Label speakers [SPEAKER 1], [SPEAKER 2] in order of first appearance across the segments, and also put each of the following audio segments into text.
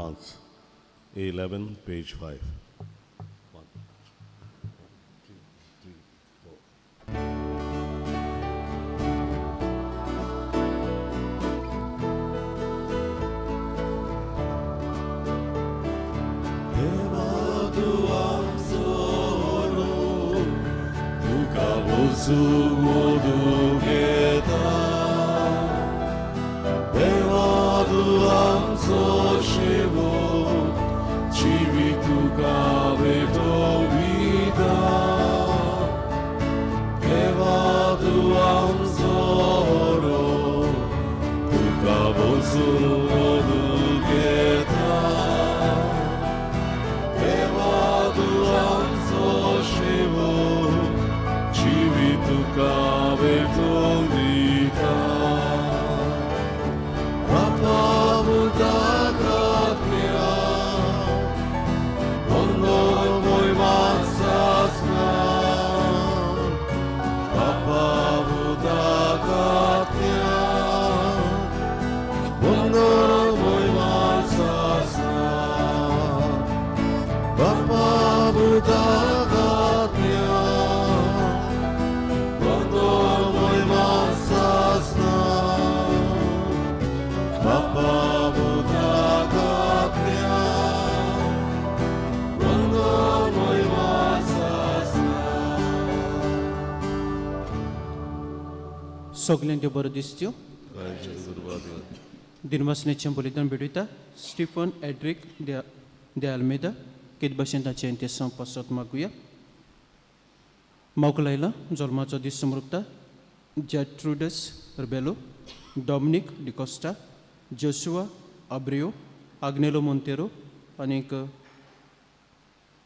[SPEAKER 1] 5, A11, page 5. 1, 2, 3, 4.
[SPEAKER 2] सगल्यांक देव बरो दिसत्यो. दिनवासनेचें बलिदान भेटयता स्टिफन एड्रिक दे आल्मेदा कित भाशेन ताचें ते पासत मागुया. मागू लायला जल्माचो दीस समृपता Gertrudes Rebelo, Dominic D'Costa, Joshua Abreu, Agnelo Monteiro आनीक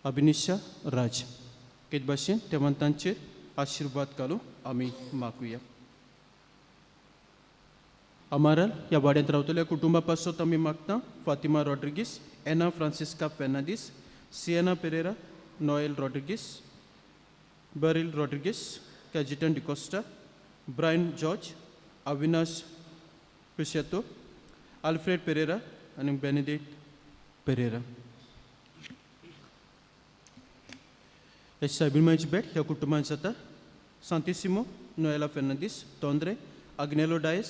[SPEAKER 2] अभिनिशा राज. कित भाशेन तेवंतांचेर आशिर्वाद घालूं आमी मागुया. अमारल ह्या वाड्यांत रावतल्या कुटुंबा पासत आमी मागता Fatima Rodrigues, Anna Francisca Fernandes, Siena Pereira, Noel Rodrigues, Beryl Rodrigues, Cajetan D'Costa, Brian George, Avinash Pusheto, Alfred Pereira आनी बेनेडिक्ट पेरेरा. हे सायबीमाची भेट ह्या कुटुंबांत जाता सांतिसिमो, नोएला फेर्नांदीस, तोंद्रे, आग्नेलो डायस,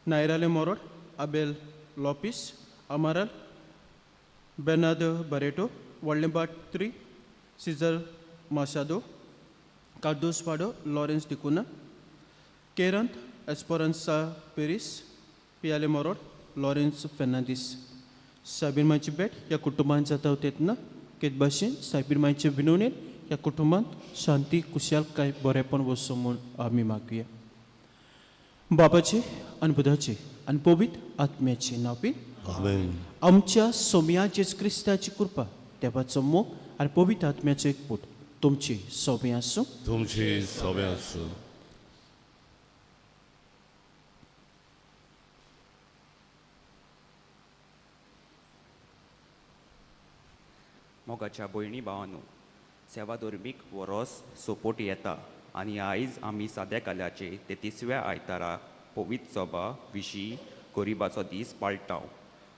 [SPEAKER 2] नायराले मोरोड, Abel Lopes, Amaral, Bernard Barreto, व्हडलें त्री, सिजर माशादो, कार्दोस पाडो, लॉरेन्स डिकुना, केरंत, एस्पोरन्सा पेरीस, पियाले मोरोड, लॉरेन्स फेर्नांदीस. सायबीन भेट ह्या कुटुंबांत जाता तेन्ना केत भाशेन सायबीन मांयचे विनवणेन ह्या कुटुंबांत शांती कुशालकाय बरेपण वचूं म्हूण आमी मागुया. बाबाचे आनी बुधाचे आनी पवित्र आत्म्याचे नांव.
[SPEAKER 1] आमेन.
[SPEAKER 2] आमच्या सोम्या जेजू क्रिस्ताची कृपा, देवाचो मोग आनी पवित्र आत्म्याचो एकपूट तुमची सोबी आसूं.
[SPEAKER 1] तुमची सोबे आसूं.
[SPEAKER 3] मोगाच्या भयणी भावानू, सेवा धर्मीक वरोस सोपोट येता आनी आयज आमी साद्या काल्याचे 33व्या आयतारा पवित्र सभा विशीं गरिबाचो दीस पाळटा.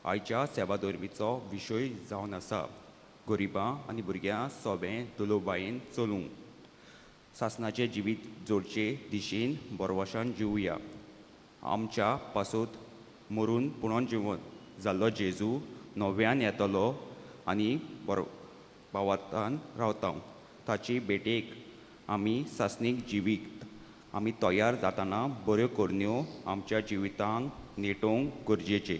[SPEAKER 3] आयच्या सेवा धर्मीचो विशय जावन आसा गरिबां आनी भुरग्यां सोबें दुलोबायेन चलूंक, सासणाचें जिवीत जोडचे दिशेन बरवशान जिवया. आमच्या पासत मरून पुणोन जिवन जाल्लो जेजू नव्यान येतलो आनी बरो भावार्थान रावता. ताची भेटेक आमी सासणीक जिवीत आमी तयार जातना बऱ्यो करण्यो आमच्या जिवितांक नेटोवंक गरजेचें.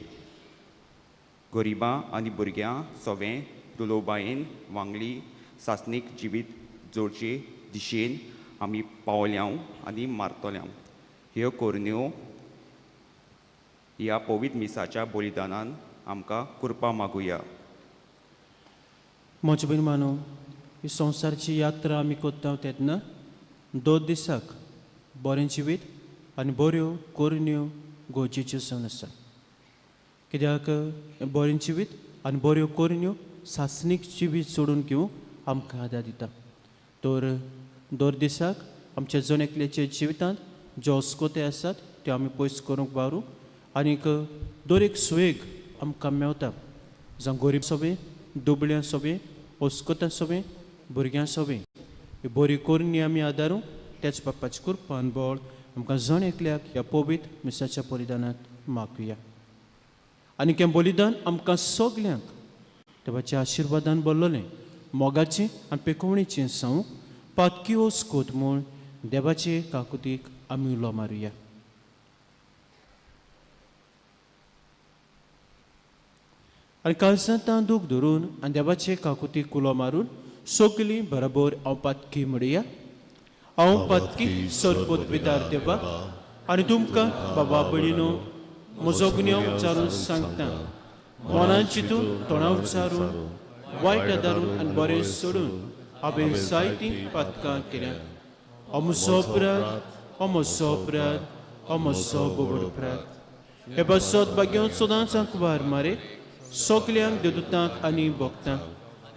[SPEAKER 3] गरिबां आनी भुरग्यां सोवें दुलोबायेन वांगडी सासणीक जिवीत जोडचे दिशेन आमी पावल्या आनी मारतल्या. ह्यो करण्यो ह्या पवित्र मिसाच्या बलिदानान आमकां कृपा मागुया.
[SPEAKER 2] म्हजे भयण मानू, ही संवसारची यात्रा आमी करता तेन्ना दोन दिसाक बरें जिवीत आनी बऱ्यो करण्यो गरजेच्यो जावन आसा. कित्याक बरें जिवीत आनी बऱ्यो करण्यो सासणीक जिवीत सोडून घेवंक आमकां आदार दिता. तर दर दिसाक आमच्या जण एकल्याच्या जिवितांत ज्यो अस्कोते आसात त्यो आमी पयस करूंक वावरूंक आनीक दर एक सुयेग आमकां मेवता. जावं गोरीब सोबे, दुबळ्यां सोबे, ओस्कोतां सोबे, भुरग्यां सोबे ही बरी कोरणी आमी आदारूंक त्याच बाप्पाची कुरपान बळ आमकां जण एकल्याक ह्या पवित्र मिसाच्या बलिदानांत मागुया. आनी हें बलिदान आमकां सगल्यांक देवाच्या आशिर्वादान भरलेलें मोगाचें आनी पेकोवणेचें जावं पातकी ओस्कोत म्हूण देवाचे काकुतीक आमी उलो मारुया. आनी काळजांत दूख धरून आनी देवाचे काकुतीक उलो मारून सगलीं बरोबर हांव पातकी म्हणया. हांव पातकी सरपोत पितार देवा आनी तुमकां बाबा भयणीनो म्हजो गुन्यांव उच्चारून सांगता. मनान चिंतून, तोंडा उच्चारून, वायट आदारून आनी बरें सोडून हांवें जायतीं पातकां केल्या. हो म्हजो अपराध, हो म्हजो अपराध, हो म्हजो बोबड अपराध. हे पासत भाग्यांत सदांच आंकवार मारे सगल्यांक देदुतांक आनी भक्तांक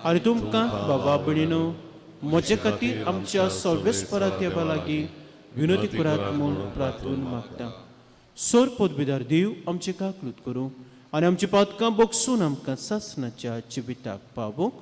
[SPEAKER 2] आनी तुमकां बाबा भयणीनो म्हजे खातीर आमच्या सर्वेस्परा देवा लागीं विनोदी करात म्हूण प्रार्थून मागता. सोर पदवीदार देव आमचे काकलूत करूं आनी आमची पातकां बगसून आमकां सासणाच्या जिविताक पावोवंक.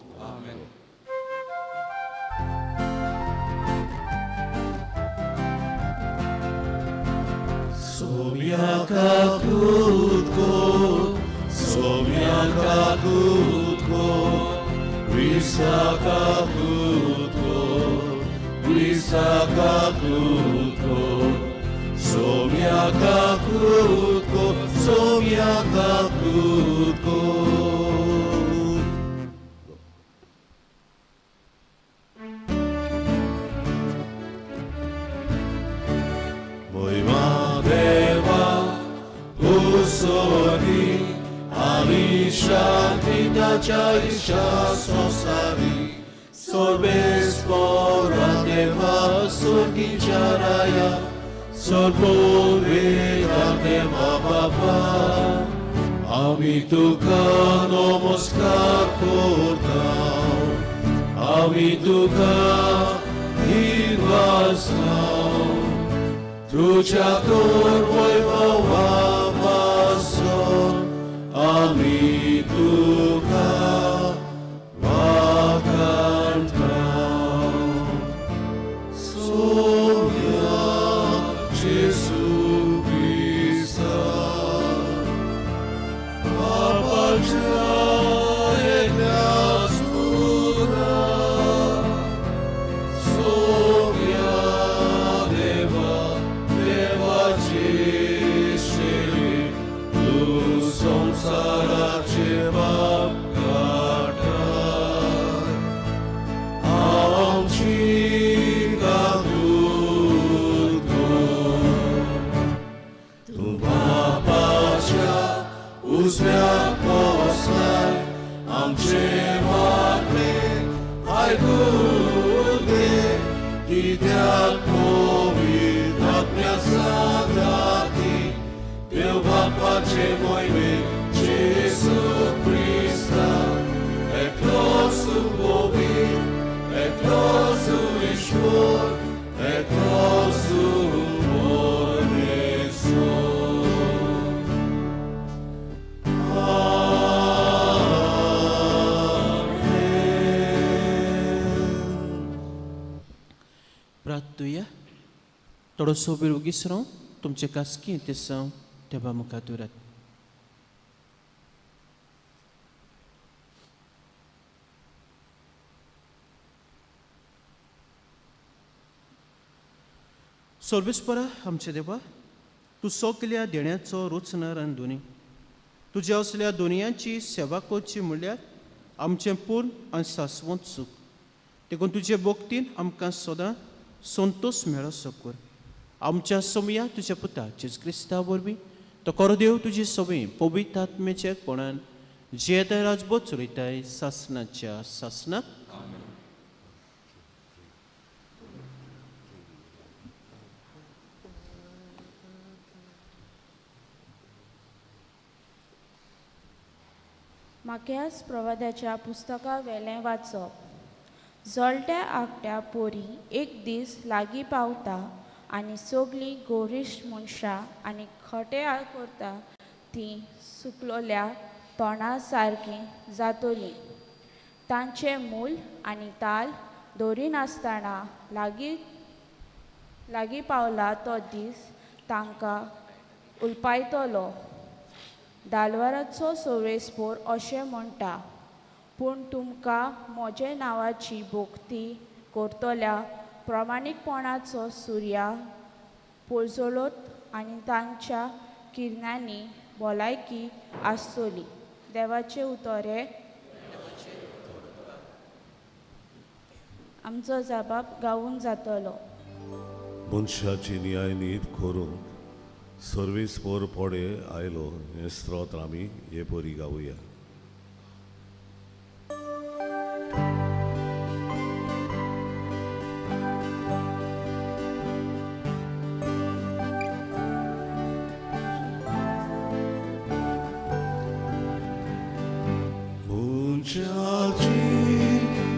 [SPEAKER 1] Moima deva usori Arisha titacha isha sosari Sorbes pora deva surgicharaya Sorboveda deva baba Ami tuka namaskar kortam Ami tuka hirvastam Truchator voivavason Ami tuka vakantam Somya Jesu Krista Papacha eklasura Somya Deva Deva Jeshiri Tu samsarache pap katar Amchi kakut Tu papacha usmea postai Amche magne aigude Kityak povit atmea sadati Deu papache moime Jesu Krista Eklosu povit, eklosu ishvor, eklosu morneso. Amen.
[SPEAKER 2] प्रार्थुया. थोडोसो वेळ वगीच राव तुमचे कास्की ते साव देवा मुखार दवरात. सर्वेस्परा आमच्या देवा, तूं सगल्या देण्याचो रचणार आनी दोनी तुज्या असल्या दोनयांची सेवा करची म्हणल्यार आमचें पूर्ण आनी सासवंत सूख. देखून तुजे भक्तीन आमकां सदां संतोश मेळो कर. आमच्या समया तुज्या पुता जेजू क्रिस्ता वरवीं तो करो देव तुजी सवय पवित्र आत्मेच्या कोणान जियेताय राजबोध चलयताय सासणाच्या सासणाक.
[SPEAKER 4] माक्यास प्रवादाच्या पुस्तका वेलें वाचप. जळट्या आगट्या पोरी एक दीस लागीं पावता आनी सगलीं गोरिश्ट मनशां आनी खोटे करता तीं सुकलोल्या तोंडा सारकीं जातलीं. तांचें मूल आनी ताल दवरिनासतना लागीं लागीं पावला तो दीस तांकां उलपायतलो. दालवाराचो सोवेस्पोर अशें म्हणटा, पूण तुमकां म्हजे नांवाची भोक्ती करतल्या प्रामाणीकपणाचो सुर्या पोळजोलोत आनी तांच्या किरणांनी भलायकी आसतली. देवाचें उतर हें. आमचो जबाब गावून जातलो.
[SPEAKER 1] मनशाची न्याय नीत करूंक सर्वीस पोर पडे आयलो हें स्त्रोत आमी हे परी गावया. मनशाची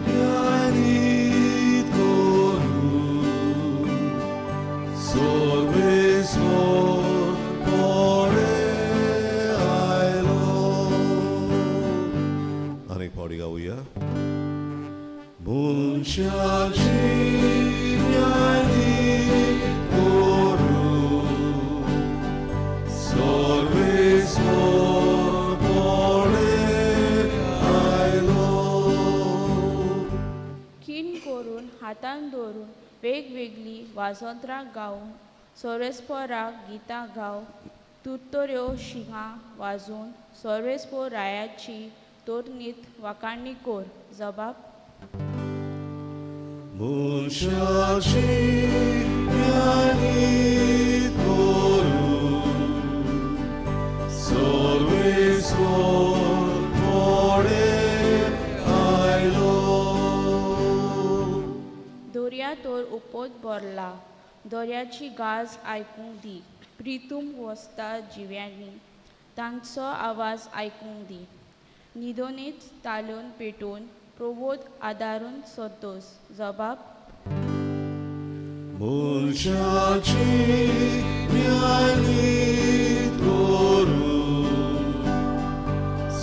[SPEAKER 1] न्याय नीत करूंक सर्वेस्पर पडे आयलो. आनीक फावटी गावया. मनशाची न्याय नीत करूंक सर्वेस्पर पडे आयलो.
[SPEAKER 4] किन करून हातान दवरून वेगवेगळीं वाजंत्रां गावन सोरेस्पोराक गितां गाव तुरतऱ्यो शिंगां वाजोवन सोरेस्पोर रायाची तोरणीत वाखाणी कोर. जबाब.
[SPEAKER 1] मनशाची न्याय नीत करूंक सर्वेस्पर पडे आयलो.
[SPEAKER 4] दर्या तर उपोत भरला, दर्याची गाज आयकूंक दी. प्रितूम वसता जिव्यांनी तांचो आवाज आयकूंक दी. न्हिदोनीच तालून पेटून प्रबोध आदारून संतोश. जबाब.
[SPEAKER 1] मनशाची न्याय नीत करूंक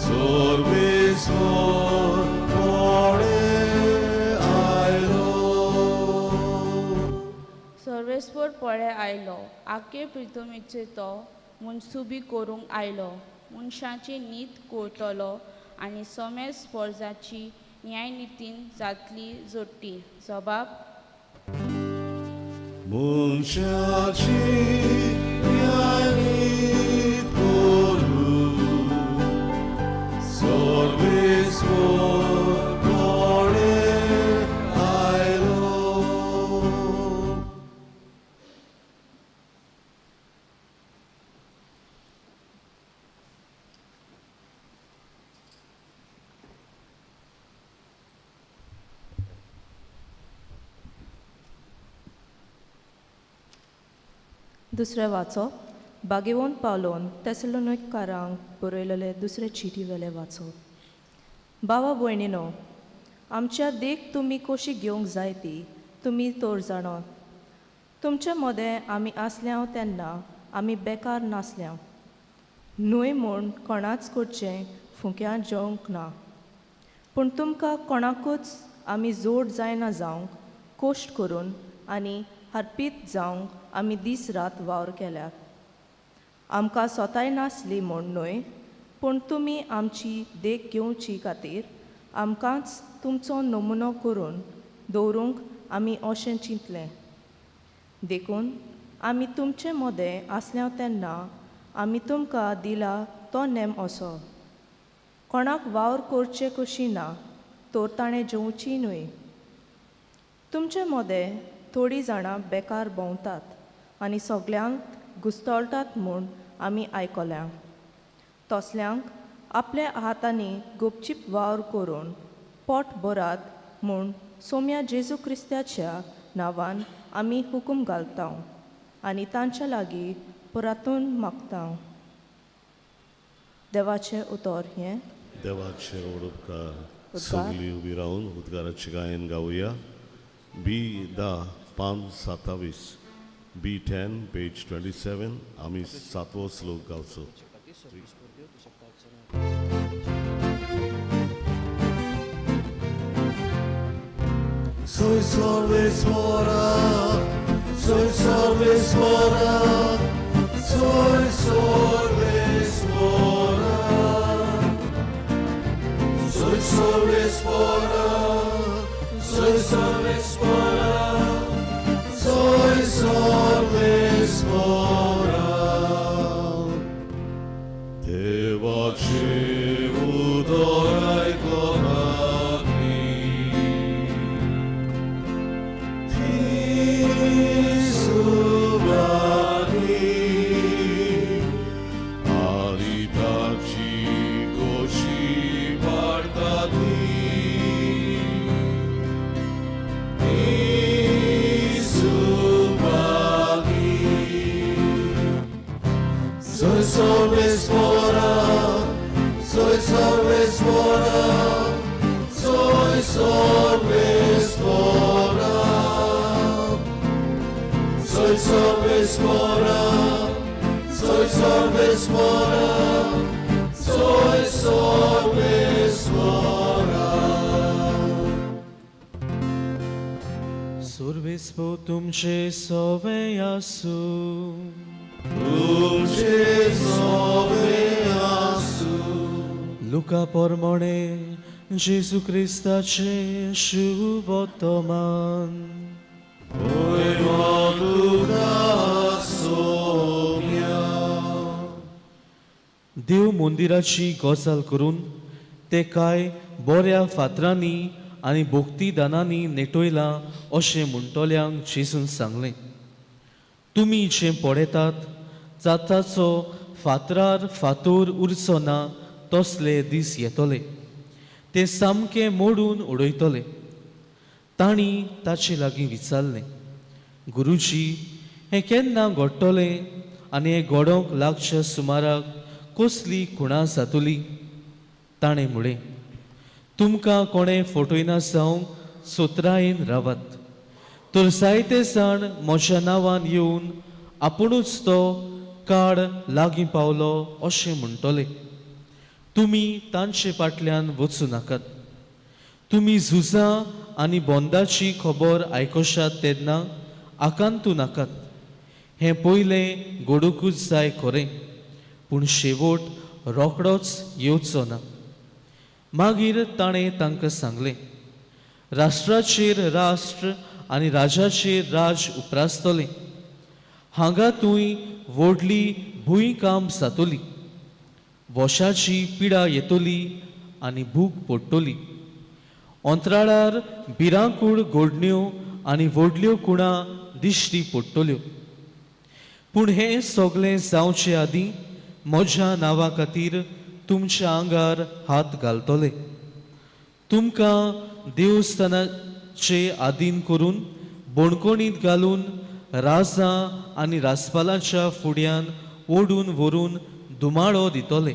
[SPEAKER 1] सर्वेस्पर पडे आयलो.
[SPEAKER 4] सर्वेस्पोर पळे आयलो, आखे प्रितुमेचे तो मनसुबी करूंक आयलो. मनशाची नीत करतलो आनी समेस्त स्पर्जाची न्यायनितीन जातली जोडटी. जबाब.
[SPEAKER 1] मनशाची न्याय नीत करूंक सर्वेस्पर पडे आयलो.
[SPEAKER 5] दुसरें वाचप बागेवन पावलोन तेसलोनिकारांक बरयलेले दुसरे चिटी वेले वाचप. बाबा भयणीनो, आमच्या देख तुमी कशी घेवंक जाय ती तुमी तर जाणात. तुमचे मदें आमी आसल्या तेन्ना आमी बेकार नासल्या न्हय म्हूण कोणाच करचें फुंक्यां जेवंक ना, पूण तुमकां कोणाकूच आमी जोड जायना जावंक कश्ट करून आनी हरपीत जावंक आमी दीस रात वावर केल्यात. आमकां सोताय नासली म्हूण न्हय, पूण तुमी आमची देख घेवची खातीर आमकांच तुमचो नमुनो करून दवरूंक आमी अशें चिंतलें. देखून आमी तुमचे मदें आसल्या तेन्ना आमी तुमकां दिला तो नेम असो, कोणाक वावर करचे कशी ना तर ताणें जेवची न्हय. तुमचे मदें थोडीं जाणां बेकार भोंवतात आनी सगल्यांक घुस्तोळटात म्हूण आमी आयकल्या. तसल्यांक आपल्या हातांनी गुपचीप वावर करून पोट भरात म्हूण सोम्या जेजू क्रिस्त्याच्या नांवान आमी हुकूम घालता आनी तांच्या लागीं परतून मागता. देवाचें उतर हें.
[SPEAKER 1] देवाचेर उपकार.
[SPEAKER 5] उपकार.
[SPEAKER 1] सगळीं उबी रावन उद्गाराचें गायन गावया. बी 10 पान 27, बी 10 पेज 27. आमी सातवो श्लोक गावचो. Soy सर्वेस्परा, soy सर्वेस्परा, soy सर्वेस्परा. Soy सर्वेस्परा, soy सर्वेस्परा, soy सर्वेस्परा. देवाचे उतर आयकनात ती आनी ताची गोशी पाडटा ती Subhagi. Soy सर्वेस्परा, soy सर्वेस्परा, soy सर्वेस्परा. Soy सर्वेस्परा, soy सर्वेस्परा, soy सर्वेस्परा.
[SPEAKER 6] सर्वेस्पो तुमचे सोवे आसूं.
[SPEAKER 1] तुमचे सोवे आसूं.
[SPEAKER 6] लुका पोरमोणे जेजू क्रिस्ताचे शुभोत्तमान.
[SPEAKER 1] वयमा तुका सोम्या.
[SPEAKER 6] देव मंदिराची गजाल करून ते कांय बऱ्या फातरांनी आनी भोक्ती दानांनी नेटयलां अशें म्हणटल्यांक जेजून सांगलें, तुमी जें पळयतात जाताचो फातरार फातोर उरचो ना तसले दीस येतले, ते सामके मोडून उडयतले. तांणी ताचे लागीं विचारलें, गुरुजी, हें केन्ना घडटलें आनी हें घडोवंक लागच्या सुमाराक कसली खुणां जातली? ताणें म्हळें, तुमकां कोणें फटयना जावंक सोत्रायेन रावात. तर जायते जाण म्हज्या नांवान येवन आपुणूच तो काळ लागीं पावलो अशें म्हणटले. तुमी तांचे फाटल्यान वचूं नाकात. तुमी झुजां आनी बंदाची खबर आयकशात तेन्ना आकांतू नाकात. हें पयलें घडुंकूच जाय खरें, पूण शेवट रोखडोच येवचो ना. मागीर ताणें तांकां सांगलें, राष्ट्राचेर राष्ट्र आनी राजाचेर राज उप्रासतलें. हांगा थंय व्हडली भुंयकांप जातली, वशाची पिडा येतली आनी भूक पडटली. अंतराळार भिरांकूळ घडण्यो आनी व्हडल्यो कुणां दिश्टी पडटल्यो. पूण हें सगळें जावचे आदीं म्हज्या नांवा खातीर तुमच्या आंगार हात घालतले. तुमकां देवस्थानाचे आदीन करून बणकोणीत घालून राजा आनी राजपालाच्या फुड्यान ओडून व्हरून धुमाळो दितले.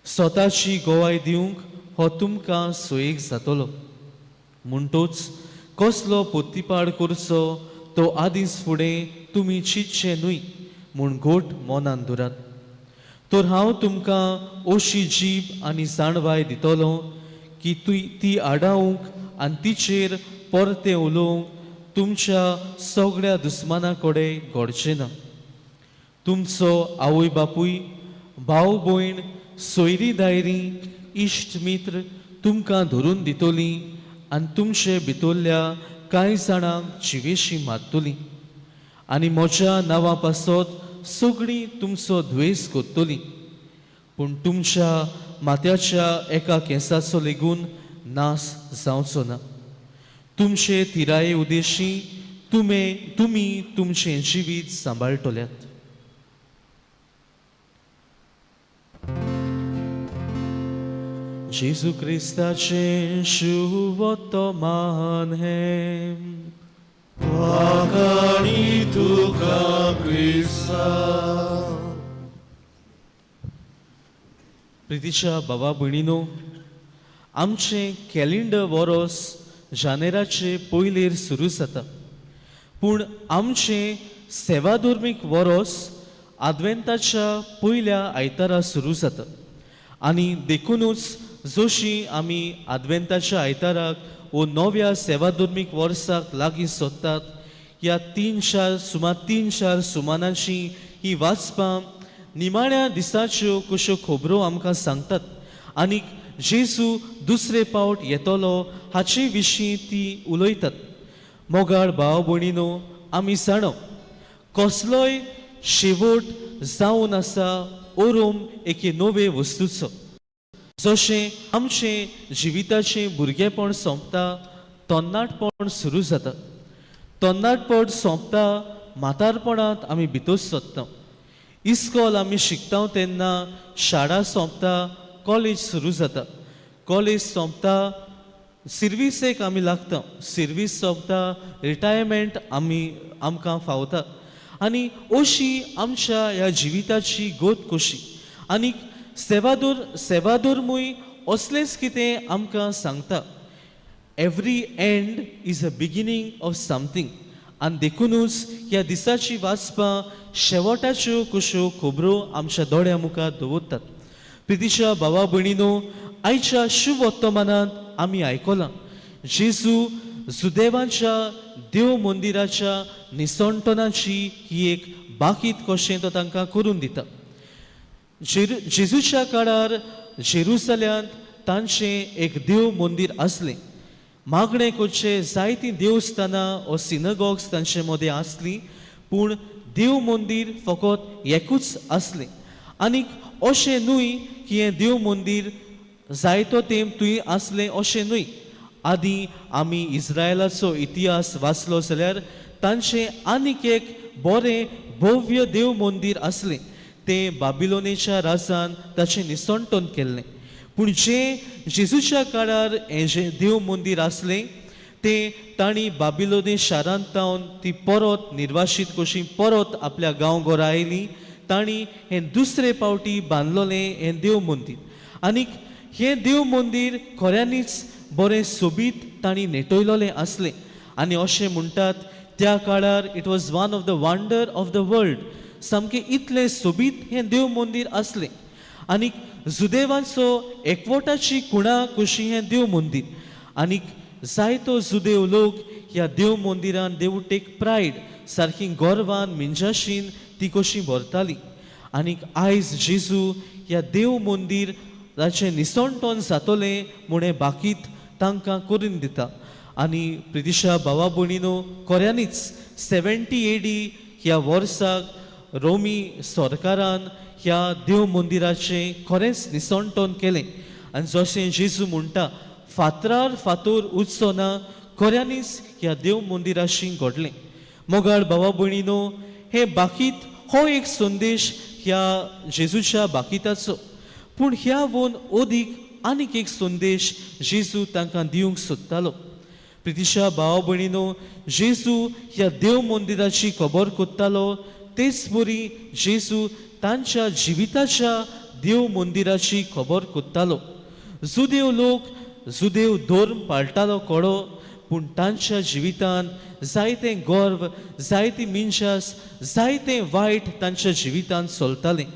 [SPEAKER 6] स्वताची गवाय दिवंक हो तुमकां सोयीक जातलो. म्हणटोच कसलो पोत्तीपाड करचो तो आदींच फुडें तुमी चिंतचें न्हय म्हूण घोट मनान धरात. तर हांव तुमकां अशी जीब आनी जाणवाय दितलो की ती आडावंक आनी तिचेर परतें उलोवंक तुमच्या सगळ्या दुस्माना कडेन घडचें ना. तुमचो आवय बापूय, भाव भयण, सोयरी दायरी, इश्ट मित्र तुमकां धरून दितलीं आनी तुमचे भितरल्या कांय जाणांक जिवेशी मारतलीं आनी म्हज्या नांवा पासत सगळीं तुमचो द्वेस करतलीं. पूण तुमच्या माथ्याच्या एका केंसाचो लेगून नास जावचो ना. तुमचे तिराये उदेशी तुमी तुमचें जिवीत सांबाळटल्यात. जेजू क्रिस्ताचें शुभोत्तमान हें.
[SPEAKER 1] वाखाणी तुका क्रिस्ता.
[SPEAKER 6] प्रितीच्या बाबा भयणीनो, आमचें कॅलेंडर वरोस जानेराचे पयलेर सुरू जाता, पूण आमचें सेवाधर्मीक वरोस आदवेंताच्या पयल्या आयतारा सुरू जाता. आनी देखुनूच जशी आमी आदवेंताच्या आयताराक वो नव्या सेवाधर्मीक वर्साक लागीं सोदतात. ह्या 3-4 सुमार 3-4 सुमानाची ही वाचपां निमाण्या दिसाच्यो कश्यो खबरो आमकां सांगतात आनीक जेजू दुसरे पावट येतलो हाचे विशीं ती उलयतात. मोगाळ भाव भयणीनो, आमी जाणो कसलोय शेवट जावन आसा ओरोम एके नवे वस्तूचो. जशें आमचें जिविताचें भुरगेपण सोंपता, तन्नाटपण सुरू जाता, तन्नाटपण सोंपता, म्हातारपणांत आमी भितर सोदता. इस्कोल आमी शिकता तेन्ना शाळा सोंपता, कॉलेज सुरू जाता, कॉलेज सोंपता, सिर्वीसेक आमी लागता, सिर्वीस सोंपता, रिटायरमेंट आमी आमकां फावता. आनी अशी आमच्या ह्या जिविताची गोत कशी. आनीक सेवादोरमूय असलेंच कितें आमकां सांगता. Every end is a beginning of something. आनी देखुनूच ह्या दिसाची वाचपां शेवटाच्यो कश्यो खबरो आमच्या दोळ्या मुखार दवरतात. प्रितीच्या भावा भयणीनो, आयच्या शुभवर्तमानांत आमी आयकलां जेजू जुदेवांच्या देव मंदिराच्या निसणटनाची ही एक बाकीत कशें तो तांकां करून दिता. जेजूच्या काळार जेरुसल्यांत तांचें एक देव मंदीर आसलें. मागणें करचें जायतीं देवस्थानां ओ सिनगॉग्स तांचे मदें आसलीं, पूण देव मंदीर फकत एकूच आसलें. आनीक अशें न्हय की हें देव मंदीर जायतो तेंप थंय आसलें अशें न्हय. आदीं आमी इस्रायलाचो इतिहास वाचलो जाल्यार तांचें आनीक एक बरें भव्य देव मंदीर आसलें, तें बाबिलोनेच्या राजान ताचें निसणटन केल्लें. पूण जें जेजूच्या काळार हें जें देव मंदीर आसलें तें तांणी बाबिलोने शारांत तावन ती परत निर्वाशीत कशी परत आपल्या गांव घरा आयली. तांणी हें दुसरे पावटी बांदलोलें हें देव मंदीर. आनीक हें देव मंदीर खऱ्यांनीच बरें सोबीत तांणी नेटयलोलें आसलें. आनी अशें म्हणटात त्या काळार it was one of the wonder of the world. सामकें इतलें सोबीत हें देव मंदीर आसलें. आनीक जुदेवांचो एकवटाची खुणा कशी हें देव मंदीर. आनीक जायतो जुदेव लोक ह्या देव मंदिरान they would take pride, सारकी गर्वान मिंजाशीन ती कशी भरताली. आनीक आयज जेजू ह्या देव मंदीर ताचें निसणटन जातलें म्हूण हें बाकीत तांकां करून दिता. आनी प्रितिशा भावा भयणीनो, खऱ्यांनीच 70 AD ह्या वर्साक रोमी सरकारान ह्या देव मंदिराचें खरेंच निसणटन केलें. आनी जशें जेजू म्हणटा फातरार फातोर उरचो ना, खऱ्यांनीच ह्या देव मंदिराशी घडलें. मोगाळ भावा भयणीनो, हे बाकीत हो एक संदेश ह्या जेजूच्या बाकिताचो. पूण ह्या वोन अदीक आनीक एक संदेश जेजू तांकां दिवंक सोदतालो. प्रितिशा भाव भयणीनो, जेजू ह्या देव मंदिराची खबर कोत्तालो तेच बरी जेजू तांच्या जिविताच्या देव मंदिराची खबर कोत्तालो. जुदेव लोक जुदेव धर्म पाळटालो कोडो, पूण तांच्या जिवितांत जायतें गर्व, जायती मिनशास, जायतें वायट तांच्या जिवितांत चलतालें.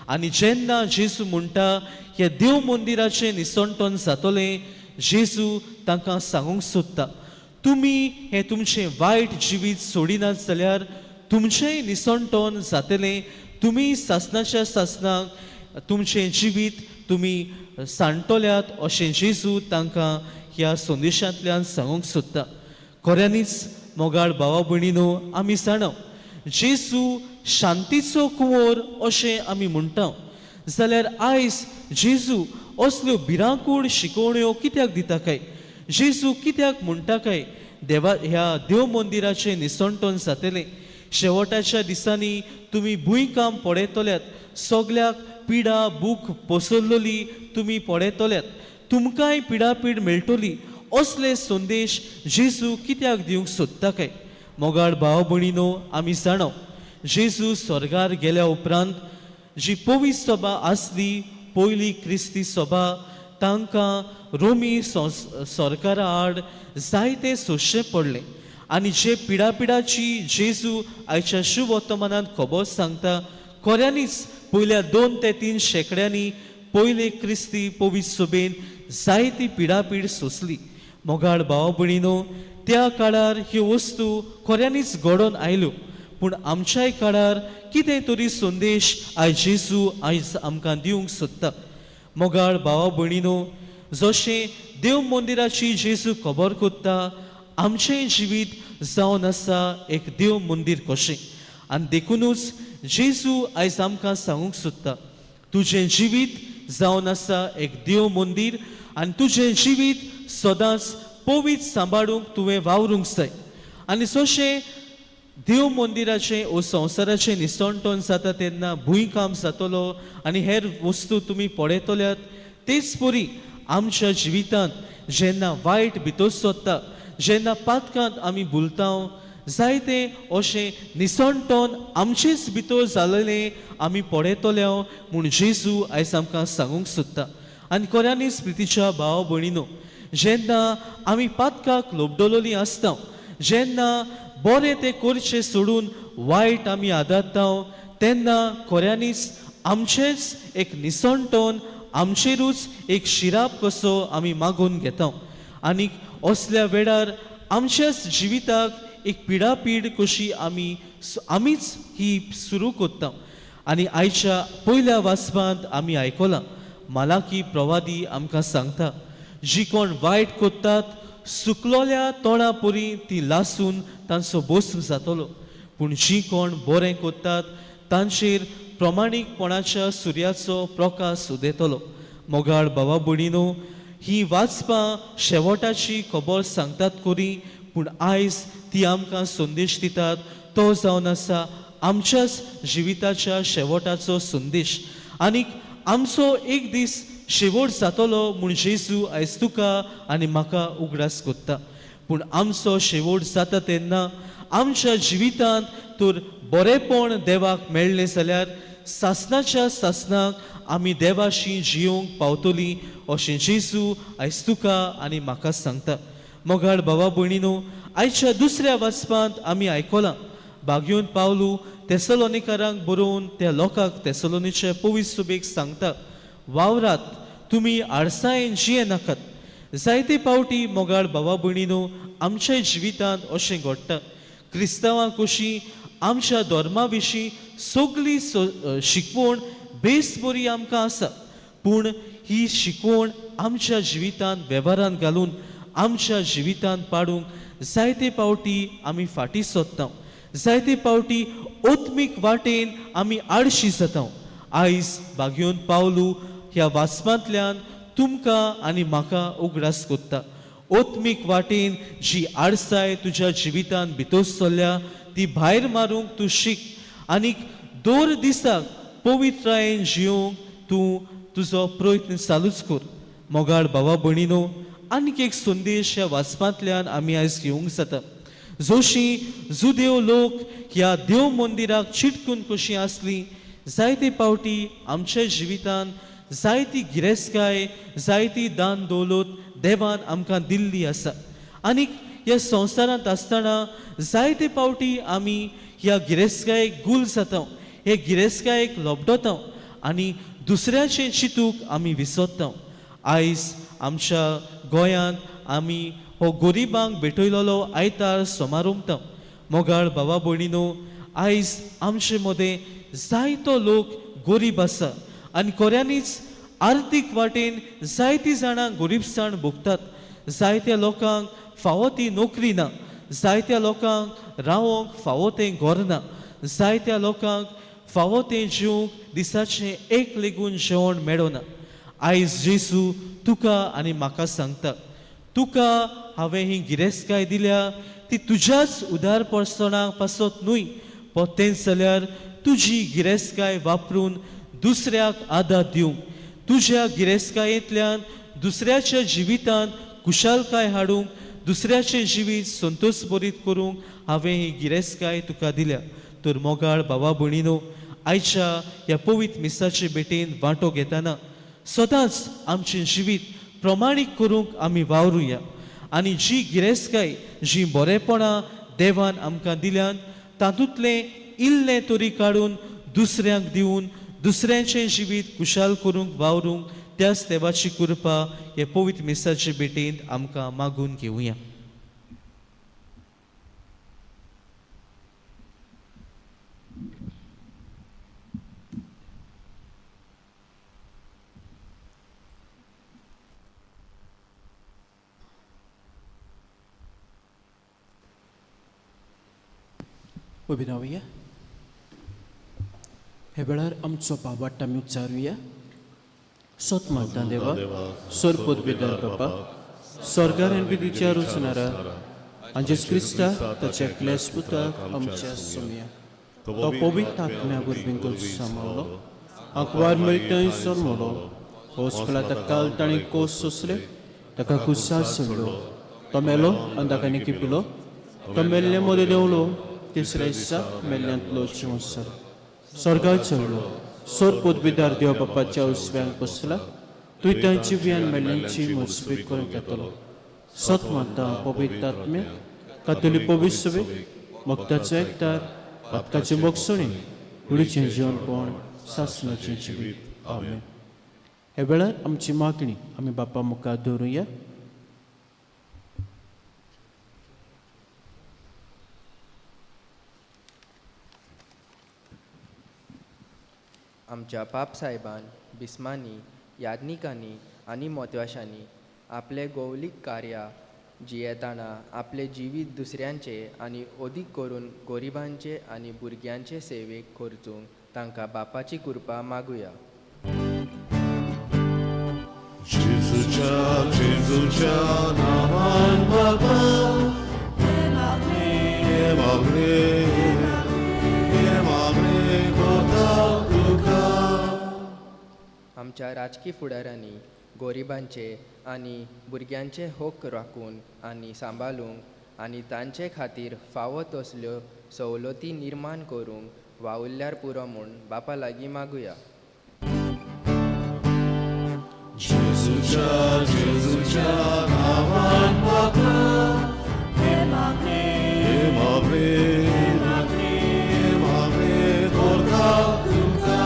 [SPEAKER 6] आनी जेन्ना जेजू म्हणटा हे देव मंदिराचें निसणटन जातलें, जेजू तांकां सांगूंक सोदता तुमी हें तुमचें वायट जिवीत सोडिनात जाल्यार तुमचेंय निसणटन जातलें. तुमी सासणाच्या सासणाक तुमचें जिवीत तुमी सांडटल्यात अशें जेजू तांकां ह्या संदेशांतल्यान सांगूंक सोदता. खऱ्यांनीच मोगाळ भावा भयणीनो, आमी जाणा जेजू शांतीचो कुंवर अशें आमी म्हणटा, जाल्यार आयज जेजू असल्यो भिरांकूळ शिकवण्यो कित्याक दिता काय? जेजू कित्याक म्हणटा काय देवा ह्या देव मंदिराचें निसणटन जातलें, शेवटाच्या दिसांनी तुमी भुंयकाम पळयतल्यात, सगल्याक पिडा भूक पसरलोली तुमी पळयतल्यात, तुमकांय पिडापीड मेळटली, असले संदेश जेजू कित्याक दिवंक सोदता काय? मोगाळ भाव भयणीनो, आमी जाणा जेजू स्वर्गार गेल्या उपरांत जी पवित्र सभा आसली, पयली क्रिस्ती सभा, तांकां रोमी सरकारा आड जायते सोंसचें पडलें. आनी जे पिडापिडाची जेजू आयच्या शुभवर्तमानांत खबर सांगता, खऱ्यांनीच पयल्या 2 ते 3 शेंकड्यांनी पयले क्रिस्ती पवित्र सभेन जायती पिडापीड सोंसली. मोगाळ भाव भयणीनो, त्या काळार ह्यो वस्तू खऱ्यांनीच घडोवन आयल्यो, पूण आमच्याय काळार कितें तरी संदेश आयज जेजू आयज आमकां दिवंक सोदता. मोगाळ भावा भयणीनो, जशें देव मंदिराची जेजू खबर कोत्ता, आमचें जिवीत जावन आसा एक देव मंदीर कशें. आनी देखुनूच जेजू आयज आमकां सांगूंक सोदता, तुजें जिवीत जावन आसा एक देव मंदीर आनी तुजें जिवीत सदांच पवित्र सांबाळूंक तुवें वावरूंक जाय. आनी जशें देव मंदिराचें ओ संवसाराचें निसणटण जाता तेन्ना भूंयकांप जातलो आनी हेर वस्तू तुमी पळयतल्यात, तेच परी आमच्या जिवितांत जेन्ना वायट भितर सरता, जेन्ना पातकांत आमी भुलता, जायते अशें निसणटण आमचेच भितर जालेलें आमी पळयतले म्हूण जेजू आयज आमकां सांगूंक सोदता. आनी खऱ्यांनीच प्रितीच्या भाव भयणीनो, जेन्ना आमी पातकाक लोबडलोलीं आसता, जेन्ना बरें तें करचें सोडून वायट आमी आदारता, तेन्ना खऱ्यांनीच आमचेंच एक निसणटण, आमचेरूच एक शिराप कसो आमी मागून घेता. आनी असल्या वेळार आमच्याच जिविताक एक पिडापीड कशी आमी आमीच ही सुरू करता. आनी आयच्या पयल्या वाचपांत आमी आयकलां, मालाकी प्रवादी आमकां सांगता, जी कोण वायट करतात सुकलोल्या तोंडा परी ती लासून तांचो बोस जातलो, पूण जी कोण बरें करतात तांचेर प्रमाणीकपणाच्या सुर्याचो प्रकाश उदेतलो. मोगाळ बाबा भयणीनो, ही वाचपां शेवटाची खबर सांगतात करी, पूण आयज ती आमकां संदेश दितात तो जावन आसा आमच्याच जिविताच्या शेवटाचो संदेश. आनीक आमचो एक दीस शेवट जातलो म्हूण जेजू आयज तुका आनी म्हाका उगडास कोत्ता. पूण आमचो शेवट जाता तेन्ना आमच्या जिवितांत तर बरेंपण देवाक मेळ्ळें जाल्यार सासणाच्या सासणाक आमी देवाशी जियोंक पावतलीं अशें जेजू आयज तुका आनी म्हाका सांगता. मोगाळ भावा भयणीनो, आयच्या दुसऱ्या वाचपांत आमी आयकलां, बागयोन पावलू तेसलोनिकारांक बरोवन त्या लोकांक तेसलोनीचे पवित्र सुबेक सांगता, वावरात तुमी आळसायेन जिये नाकात. जायते पावटी मोगाळ भावा भयणीनो, आमच्या जिवितांत अशें घडटा, क्रिस्तांवां कशी आमच्या धर्मा विशीं सगली शिकवण बेस बरी आमकां आसा, पूण ही शिकवण आमच्या जिवितांत वेव्हारांत घालून आमच्या जिवितांत पाडूंक जायते पावटी आमी फाटीं सोदता, जायते पावटी आत्मीक वाटेन आमी आडशी जाता. आयज बागयोन पावलू ह्या वाचपांतल्यान तुमकां आनी म्हाका उगडास कोत्ता, आत्मीक वाटेन जी आडसाय तुज्या जिवितांत भितर सरल्या ती भायर मारूंक तूं शीक आनीक दर दिसाक पवित्रायेन जियोंक तूं तुजो प्रयत्न चालूच कर. मोगाळ भावा भयणीनो, आनीक एक संदेश ह्या वाचपांतल्यान आमी आयज घेवंक जाता. जशी जुदेव लोक ह्या देव मंदिराक चिटकून कशी आसली, जायते पावटी आमच्या जिवितांत जायती गिरेस्तकाय, जायती दान दौलत देवान आमकां दिल्ली आसा. आनीक ह्या संवसारांत आसतना जायते पावटी आमी ह्या गिरेस्तकायेक गुल जाता, हे गिरेस्तकायेक लोबडता आनी दुसऱ्याचें चिंतूक आमी विसरता. आयज आमच्या गोंयांत आमी हो गरिबांक भेटयलेलो आयतार समारंभता. मोगाळ भावा भयणीनो, आयज आमचे मदें जायतो लोक गरीब आसा आनी खऱ्यांनीच आर्थीक वाटेन जायतीं जाणां गरिबसाण भोगतात. जायत्या लोकांक फावो ती नोकरी ना, जायत्या लोकांक रावोंक फावो तें घर ना, जायत्या लोकांक फावो तें जेवंक दिसाचें एक लेगून जेवण मेळना. आयज जेजू तुका आनी म्हाका सांगता, तुका हांवें ही गिरेस्तकाय दिल्या ती तुज्याच उदारपणाक पासत न्हय, तेंच जाल्यार तुजी गिरेस्तकाय वापरून दुसऱ्याक आदार दिवंक, तुज्या गिरेस्तकायेंतल्यान दुसऱ्याच्या जिवितांत खुशालकाय हाडूंक, दुसऱ्याचें जिवीत संतोश बरीत करूंक हांवें ही गिरेस्तकाय तुका दिल्या. तर मोगाळ भावा भयणीनो, आयच्या ह्या पवित्र मिसाचे भेटेन वांटो घेतना सदांच आमचें जिवीत प्रमाणीक करूंक आमी वावरुया आनी जी गिरेस्तकाय, जी बरेपणां देवान आमकां दिल्यान तातूंतलें इल्लें तरी काडून दुसऱ्यांक दिवन दुसऱ्यांचें जिवीत खुशाल करूंक वावरूंक त्याच देवाची कृपा हे पवित्र मिसाचे भेटींत आमकां मागून घेवया.
[SPEAKER 2] उबी रावया. हे वेळार आमचो बाबाट आमी उच्चारुया. सोत मागता देवा सोर पदवीदार बापा स्वर्गार आनी विधीच्या रुचणारा आनी जेजू क्रिस्ता ताच्या एकल्याच पुताक आमच्या सोमया तो पवित्र आत्म्या वरवीं सामावलो आंकवार मरितय जल्मलो होसपला ताका काल ताणें कोस सोंसले ताका कुसार सोडलो तो मेलो आनी ताका निकिपिलो तो मेल्ले मदें देंवलो तिसऱ्या दिसा मेल्ल्यांतलो जिवन जालो स्वर्गार चडलो सोर पदवीदार देव बापाच्या उजव्यांक बसला तुवें तांची वियान मेल्ल्यांची मजबूत करून घेतलो. सत माता पवित्र आत्म्या कातोली पवित्र सभेक मोगताचो एकतार पातकाची मोगसणी कुडीचें जिवनपण सासणाचें जिवीत. आमेन. हे वेळार आमची मागणी आमी बापा मुखार दवरुया.
[SPEAKER 7] आमच्या पापसाहेबान बिस्मांनी याज्ञिकांनी आनी मोतवाशांनी आपले गौलीक कार्या जियेतना आपलें जिवीत दुसऱ्यांचे आनी अदीक करून गरिबांचे आनी भुरग्यांचे सेवेक खर्चूंक तांकां बापाची कृपा मागुया.
[SPEAKER 1] जेजूच्या जेजूच्या नावान बाबा हे मागणे हे मागणे कोता तुका.
[SPEAKER 7] आमच्या राजकी फुडाऱ्यांनी गरिबांचे आनी भुरग्यांचे हक राखून आनी सांबाळूंक आनी तांचे खातीर फावो तसल्यो सवलती निर्माण करूंक वावुरल्यार पुरो म्हूण बापा लागीं मागुया.
[SPEAKER 1] जेजूच्या जेजूच्या नावान बाबा हे मागणे हे मागणे कोता तुका.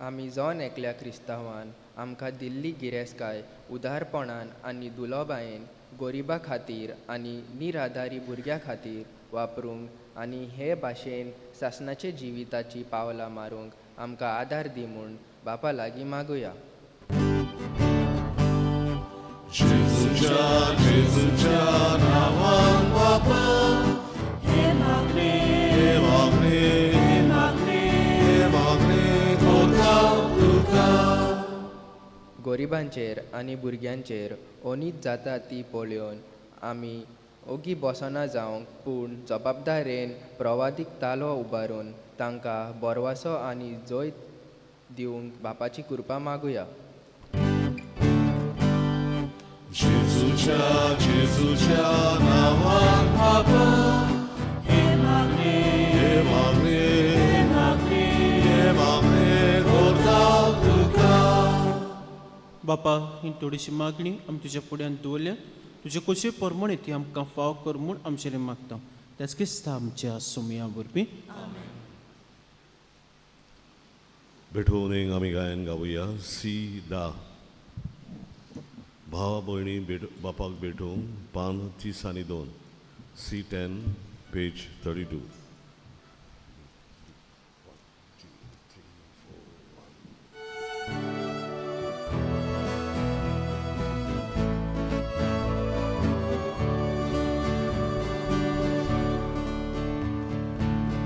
[SPEAKER 7] आमी जण एकल्या क्रिस्तांवान आमकां दिल्ली गिरेस्तकाय उदारपणान आनी दुलोबायेन गरिबा खातीर आनी निराधारी भुरग्यां खातीर वापरूंक आनी हे भाशेन सासणाचे जिविताची पावलां मारूंक आमकां आदार दी म्हूण बापा लागीं मागुया.
[SPEAKER 1] जेजूच्या जेजूच्या नावान बाबा हे मागणे हे मागणे कोता तुका.
[SPEAKER 7] गरिबांचेर आनी भुरग्यांचेर अनीत जाता ती पळोवन आमी ओगी बसना जावंक पूण जबाबदारेन प्रवादीक तालो उबारून तांकां बरवासो आनी जैत दिवंक बापाची कृपा मागुया.
[SPEAKER 1] जेजूच्या जेजूच्या नावान बाबा हे मागणे हे मागणे कोता तुका.
[SPEAKER 2] बापा ही थोडीशी मागणी आमी तुज्या फुड्यान दवरल्या तुजे कशे प्रमाणे ती आमकां फाव कर म्हूण आमचें मागता त्याच क्रिस्ता आमच्या सोमया वरवीं.
[SPEAKER 1] भेटवणेक आमी गायन गावया सी दा भावा भयणी भेट बापाक भेटूंक पान 30 आनी 2 C 10 page 32.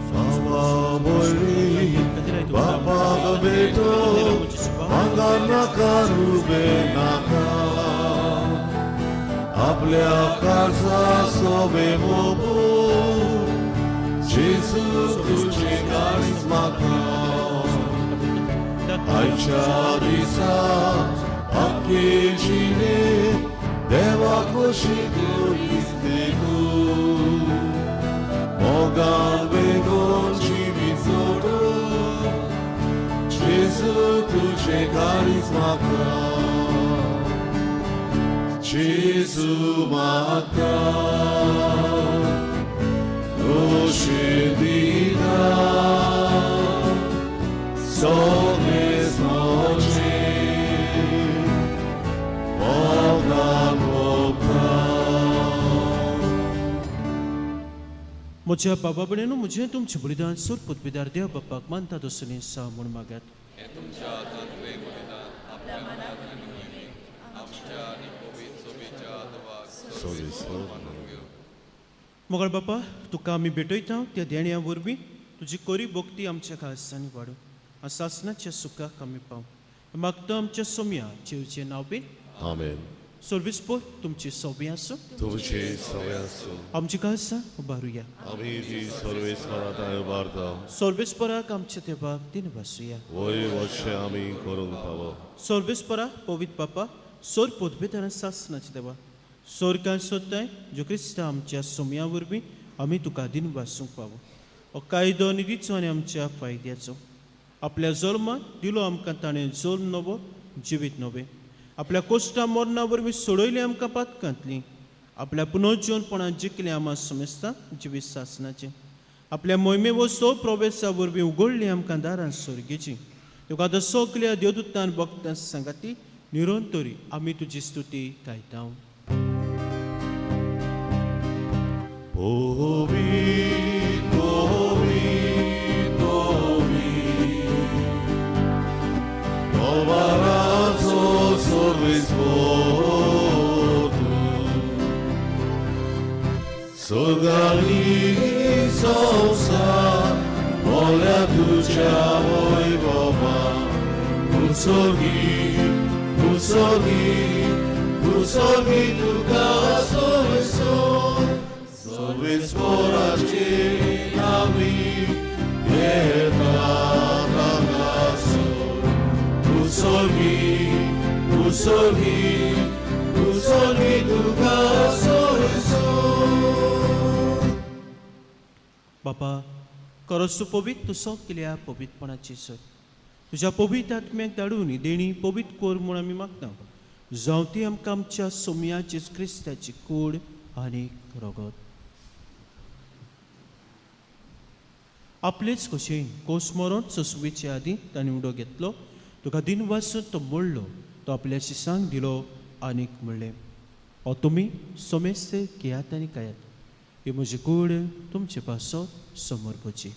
[SPEAKER 1] भावा भयणी बापाक भेटूंक हांगा नाका रुबे नाका आपल्या काळजा सोबे मोबू जेजू तुझे काळीज म्हाका. आयच्या दिसा आख्खे जिणेंत देवा खोशी करीत देखून मोगान बेगोन जिवीत जोडून जेजू तुझे काळीज म्हाका. जेजू म्हाका खोशी दिता सगळें म्हजें
[SPEAKER 2] म्हज्या बाबा भयणीनो, म्हजें तुमचें बलिदान सोर पदवीदार देव बापाक मानता तसलें सा म्हूण मागात. मोगाळ बापा, तुका आमी भेटयता त्या देण्या वरवीं तुजी कोरी भक्ती आमच्या काळजांनी वाडूं आनी सासणाच्या सुखाक आमी पावूं. मागता आमच्या सोम्या जेवचें नांव बीन.
[SPEAKER 1] आमेन.
[SPEAKER 2] सर्वीस पोर तुमची सोबी आसूं.
[SPEAKER 1] तुमचे सवे आसूं.
[SPEAKER 2] आमची काळजां उबारुया.
[SPEAKER 1] आमी ती सर्वेस्परा उबारता.
[SPEAKER 2] सर्वेस्पराक आमच्या देवाक दिन वासुया.
[SPEAKER 1] वय वर्षे आमी करूंक फावो.
[SPEAKER 2] सर्वेस्परा पवित्र बापा, सोर पदवेताना सासणाचे देवा, सोरकान सोदताय जो क्रिस्ता आमच्या सोम्या वरवीं आमी तुका दिन वासूंक पावो. हो कायदो निधीचो आनी आमच्या फायद्याचो. आपल्या जल्मान दिलो आमकां ताणें जल्म नवो, जिवीत नवें. आपल्या कोश्टा मरणा वरवीं सोडयली आमकां पातकांतली. आपल्या पुनर्जीवनपणान जिखलें आमा समेस्ता जिवीत सासणाचें. आपल्या मोहिमे वसो प्रवेशा वरवीं उगडली आमकां दारां सोर्गेची. तुका आतां सगल्या देवदूतान भक्तां सांगाती निरंतरी आमी तुजी स्तुती गायता.
[SPEAKER 1] पवित्र, पवित्र, पवित्र, देवाचो सर्वेस्पर तूं. स्वर्गानी संवसार भरल्या तुज्या वैभवान. उत्सर्गी, उत्सर्गी, उत्सर्गी तुका सर्वेस्पर. सर्वेस्पराचे नांवी येता हांगासर. उत्सर्गी, उत्सर्गी, उत्सर्गी तुका सर्वेस्पर.
[SPEAKER 2] बापा, खरोच तूं पवित्र, तूं सगल्या पवित्रपणाची सर. तुज्या पवित्र आत्म्याक धाडून ही देणी पवित्र कर म्हूण आमी मागता. जावं ती आमकां आमच्या सोम्या जेजू क्रिस्ताची कूड आनी रगत. आपलेच खोशयेन कोस मरोन ससुवेचे आदीं ताणें उडो घेतलो, तुका दिन वासून तो मोडलो, तो आपल्या शिसांक दिलो आनीक म्हणलें, हो तुमी सोमेस्त घेयात आनी खायात, ही म्हजी कूड तुमचे पासत समर्पची.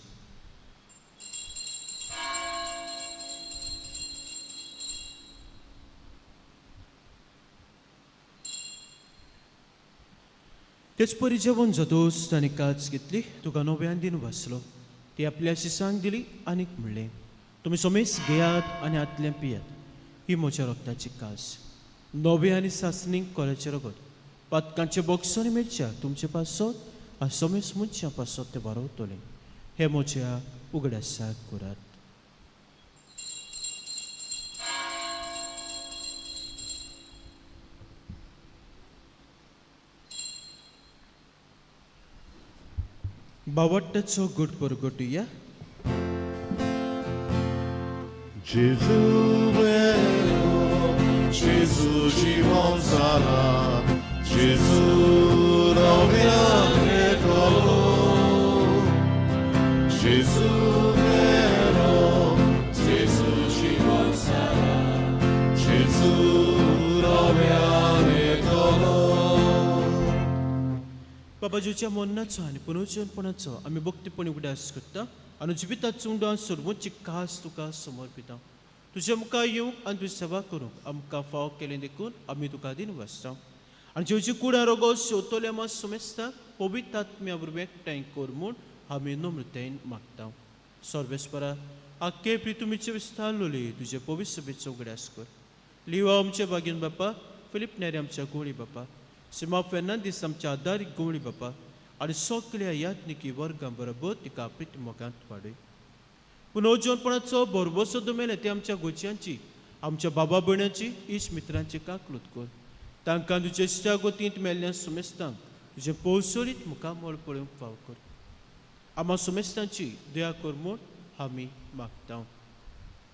[SPEAKER 2] तेच परी जेवण जातोच ताणें काच घेतली, तुका नव्यान दिन वाचलो, ती आपल्या शिसांक दिली आनीक म्हणलें, तुमी सोमेस घेयात आनी हातलें पियात, ही म्हज्या रक्ताची कास, नवे आनी सासणीक कोल्याचें रगत, पातकांचे बोक्सो आनी मिरच्या तुमचे पासत आनी सोमेस मनशां पासत तें बारवतलें. हें म्हज्या उगडासाक करात. बावट्टाचो गुट परगटुया.
[SPEAKER 1] Gesù vero, Gesù जीवन सारा, Gesù नव्याने करो. Gesù vero, Gesù जीवन सारा, Gesù नव्याने करो.
[SPEAKER 2] बाबाजीच्या मरणाचो आनी पुनर्जीवनपणाचो आमी भक्तीपणी उगडास करता आनी जिविताचो उंडान सर्वोच्च खास तुका समर्पिता. तुज्या मुखार येवंक आनी तुजी सेवा करूंक आमकां फाव केलें देखून आमी तुका दिन वाचता. आनी जेवची कुडां रोगो शेवतोले आमा समेस्ता पवित्र आत्म्या वरवीं एकठांय कर म्हूण आमी नम्रतायेन मागता. सर्वेस्परा, आख्खे प्रितुमीचे विस्तारलोले तुजे पवित्र सभेचो उगडास कर. लिवा आमचे बागीन बापा, फिलीप नेरी आमच्या गोळी बापा, सिमा फेर्नांदीस आमच्या आदारीक गोवळी बापा आनी सगल्या याज्ञिकी वर्गां बरोबर तिका प्रिती मोगांत वाडय. पुनर्जीवनपणाचो भरवसो मेले ते आमच्या गोच्यांची, आमच्या बाबा भयणांची, इश्ट मित्रांची काकलूत कर. तांकां तुजे इश्टा गोतींत मेल्ल्या सुमेस्तांक तुजें पोवसोरीत मुखामळ पळोवंक फाव कर. आमा सुमेस्तांची दया कर म्हूण आमी मागता.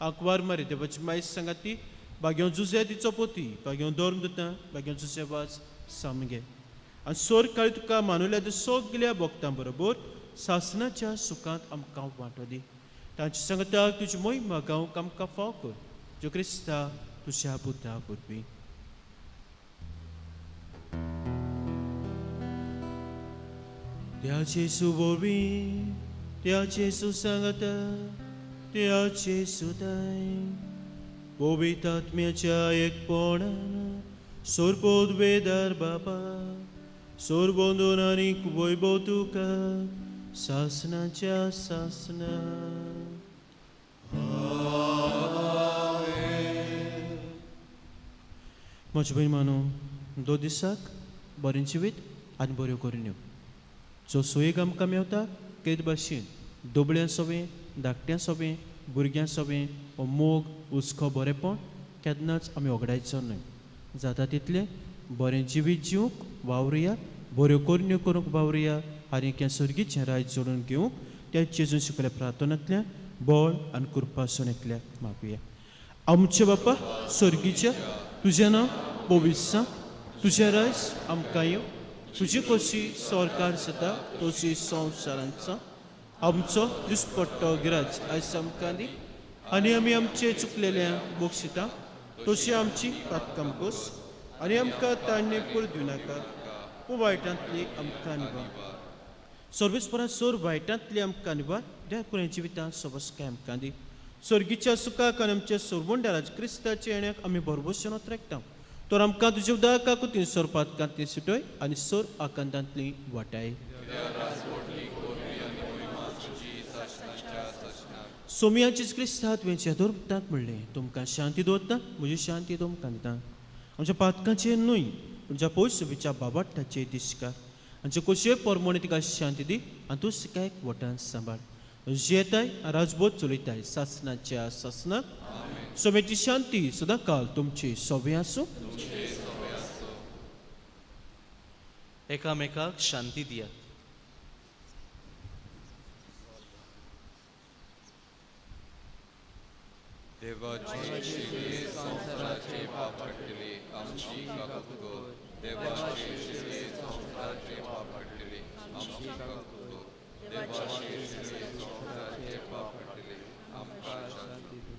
[SPEAKER 2] आंकवार मारी देवाची मायस सांगाती बाग्यो जुजे तिचो पोती, बाग्यो धर्म दिता, बाग्यो जुजे वाज सामगे आनी सोर काळी तुका मानुल्या ते सगल्या भक्तां बरोबर सासणाच्या सुखांत आमकां वांटो दी. तांचे सांगताक तुजी मोहिमा गावंक आमकां फाव कर, जो क्रिस्ता तुज्या पुता वरवीं. त्या जेजू वरवीं, त्या जेजू सांगता, त्या जेजू दाय, पवित्र आत्म्याच्या एकपणान सोरपोत वेदार बापा, सोरबंदून आनी वैभव तुका सासनाच्या सासना. म्हज्या भयण मानू, दो दिसाक बरें जिवीत आनी बऱ्यो करून यो. जो सोयीक आमकां मेवता तेच भाशेन दुबळ्यां सोबें, धाकट्यां सोबें, भुरग्यां सोबें हो मोग, हुस्को, बरेंपण केन्नाच आमी ओगडायचो न्हय. जाता तितलें बरें जिवीत जिवंक वावरुया, बऱ्यो करण्यो करूंक वावरुया आनी हें सर्गीचें रायत जोडून घेवंक त्या जेजून शिकयल्या प्रार्थनांतल्यान बळ आनी कृपा एकल्याक मागुया. आमचे बापा सर्गीच्या, तुजें नांव पवित्र जावं, तुजें रायज आमकां येवं, तुजी कशी सरकार जाता तशी संवसारांत जावं. आमचो दिसपट्टो गिराज आयज आमकां दी आनी आमी आमचे चुकलेल्या बक्षिता तशी आमची पातकां कोस आनी आमकां ताण्णे पुर दिवं नाका, पूण वायटांतली आमकां निभार. सर्वेस्परा सोर वायटांतली आमकां निभार, द्या कुणें जिवितांत सबसकाय आमकां दी. सर्गीच्या सुखाक आनी आमच्या सोरबोंड्या क्रिस्ताच्या येण्याक आमी भरभोसन रेखता. तर आमकां तुज्या उदकाकूय ती सोर पातकांतली सुटय आनी सोर आकांतांतली वाटाय. सोमियाचीच क्रिस्ता तुवें धर्मतांत म्हणलें, तुमकां शांती दवरता, म्हजी शांती तुमकां दिता. आमच्या पातकांचेर न्हय पूण ज्या पयसुबीच्या बाबाट्टाचेर दिसका आमचे कोशे परमोणे तिका शांती दी आनी तूं सिकायक वटान सांबाळ. जियेताय राजबोध चलयताय सासनाच्या सासनाक. सोम्याची शांती सदां काल तुमची सोबें आसूं.
[SPEAKER 6] एकामेकाक शांती दियात.
[SPEAKER 8] देवाची शिरी संवसाराचे पाप काडटली आमची काकूत कर. देवाची शिरी संवसाराचे पाप काडटली आमची काकूत कर. देवाची शिरी संवसाराचे पाप काडटली आमकां शांती दी.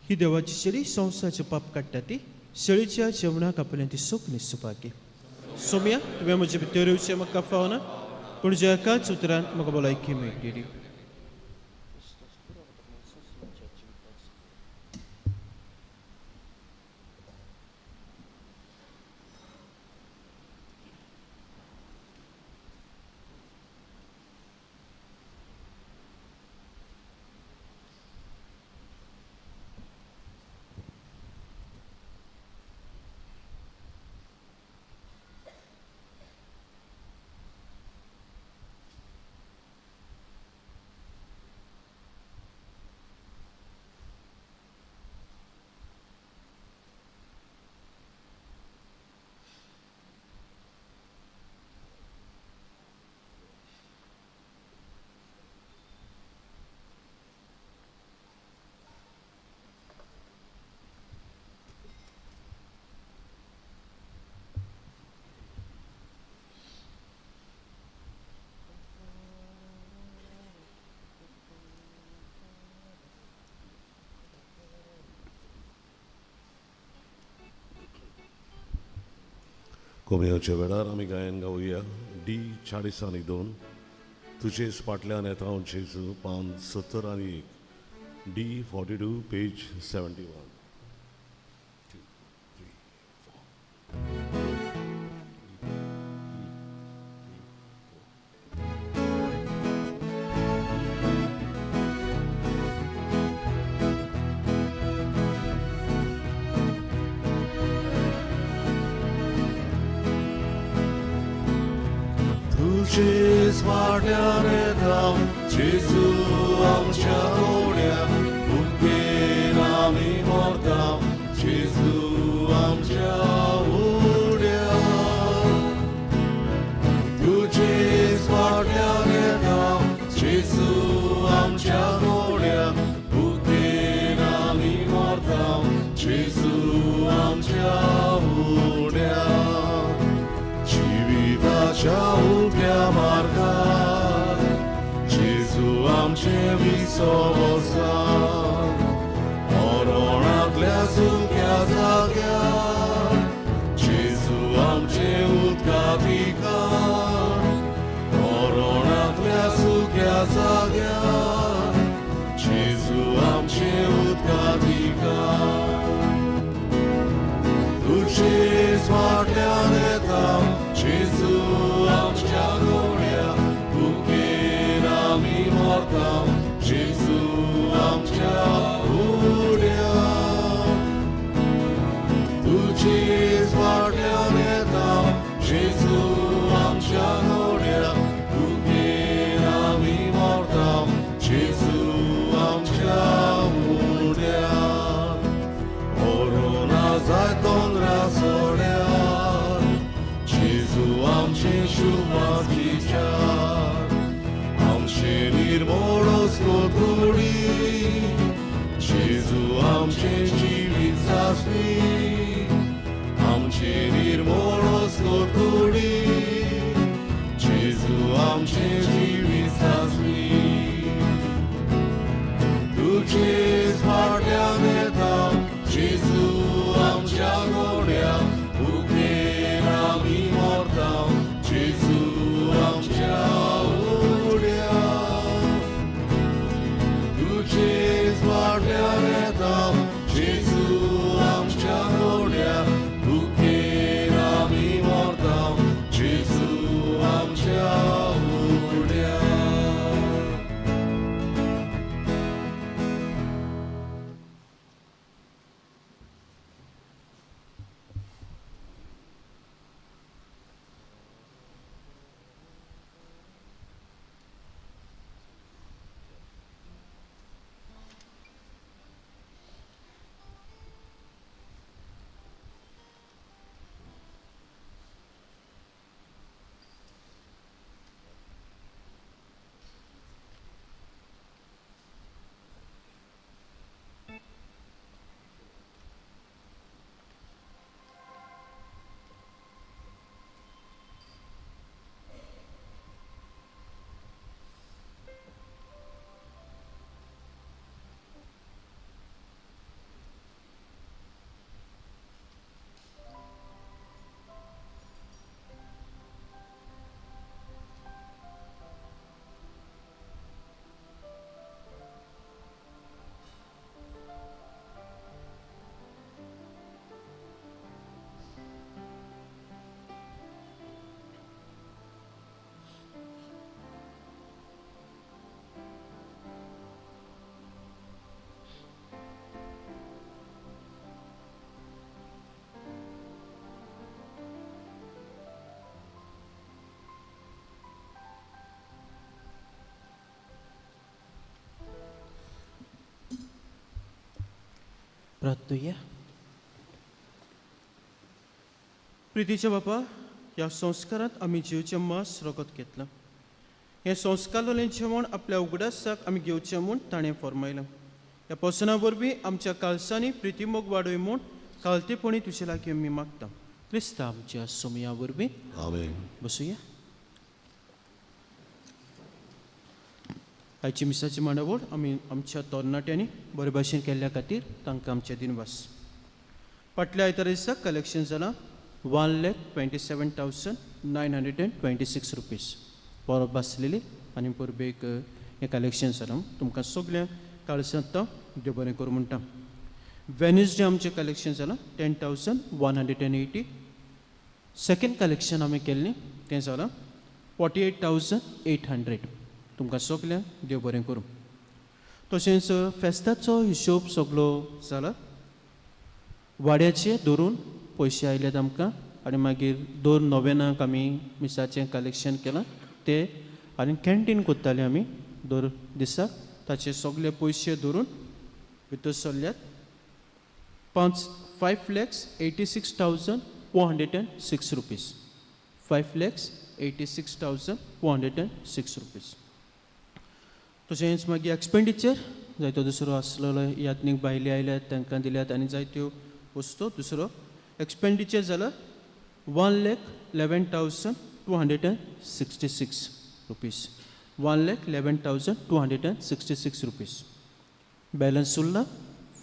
[SPEAKER 2] ही देवाची शेळी संवसाराचे पाप काडटा ती शेळीच्या जेवणाक आपल्यान ती सुख निसुपाकी. सोम्या, तुवें म्हजे भितर येवचें म्हाका फावना, पूण ज्या एकाच उतरान म्हाका भलायकी मेळटली.
[SPEAKER 1] कोमेयाच्या वेळार आमी गायन गावया डी 42, तुजेच फाटल्यान येता हांव जेजू, पान 71, डी 42 पेज 71. 2, 3, 4. तुजेच फाटल्यान येता जेजू आमच्या उड्या, भुकेन आमी मरता जेजू आमच्या उड्या. तुजेच फाटल्यान येता जेजू आमच्या उड्या, भुकेन आमी मरता जेजू आमच्या उड्या. जिविताच्या उक्त्या मार्गार जेजू आमचें विसव आसा. मरणां सुक्या जाग्यार जेजू आमचे उदका पिकार मरणांतल्या सुक्या जाग्यार जेजू आमचे उदका पिकार तुजेच फाटल्यान येता जेजू आमच्या गोड्या भुकेन आमी मरता जेजू आमच्या उड्या तुजेच फाटल्यान येता जेजू आमच्या गोड्या भुकेन आमी मरता जेजू आमच्या उड्या मरोना जाय दोंगरा सोड्यार जेजू आमचे शुमाचीचार आमचे निर्मोळ स्तोत्रुडी जेजू आमचे जिवीत सासणी आमचे निर्मोळ स्तोत्रुडी जेजू आमचे जिवीत सासणी तुजेच फाटल्यान येता जेजू आमच्या गोड्या भुकेन आमी मरता जेजू आमच्या उड्या तुजेच फाटल्यान येता जेजू आमच्या गोड्या भुकेन आमी मरता जेजू आमच्या उड्या.
[SPEAKER 2] प्रार्थुया. प्रितीच्या बापा, ह्या संस्कारांत आमी जिवचें मास रगत घेतलां. हें संस्कारलें जेवण आपल्या उगडासाक आमी घेवचें म्हूण ताणें फर्मायलां. ह्या पसना वरवीं आमच्या कालसांनी प्रितीमोग वाडय म्हूण कालतेपणी तुजे लागीं आमी मागता, क्रिस्ता आमच्या सोमया वरवीं.
[SPEAKER 1] आमेन.
[SPEAKER 2] बसुया. आयची मिसाची मांडावळ आमी आमच्या तरणाट्यांनी बरे भाशेन केल्ल्या खातीर तांकां आमचे दिनवास. फाटल्या आयतारा दिसा कलेक्शन जालां 1,27,926 रुपीज. परब आसलेली आनी परबेक हें कलेक्शन जालां. तुमकां सगल्यांक काळसांत देव बरें करूं म्हणटा. वेनसडे आमचें कलेक्शन जालां 10,180. सेकंड कलेक्शन आमी केल्लें तें जालां 48,800. तुमकां सगल्यांक देव बरें करूं. तशेंच फेस्ताचो हिशोब सगलो जाला. वाड्याचे धरून पयशे आयल्यात आमकां आनी मागीर दोन नोवेनाक आमी मिसाचें कलेक्शन केलां ते आनी कॅन्टीन करताले आमी दर दिसाक, ताचे सगले पयशे धरून भितर सरल्यात पांच 5,86,406 rupees. 5,86,406 rupees. तशेंच मागीर एक्सपेंडिचर जायतो दुसरो आसलेलो यात्नीक भायले आयल्यात तांकां दिल्यात आनी जायत्यो वस्तू. दुसरो एक्सपेंडिचर जाला 1,11,266 rupees. 1,11,266 rupees. Balance उरला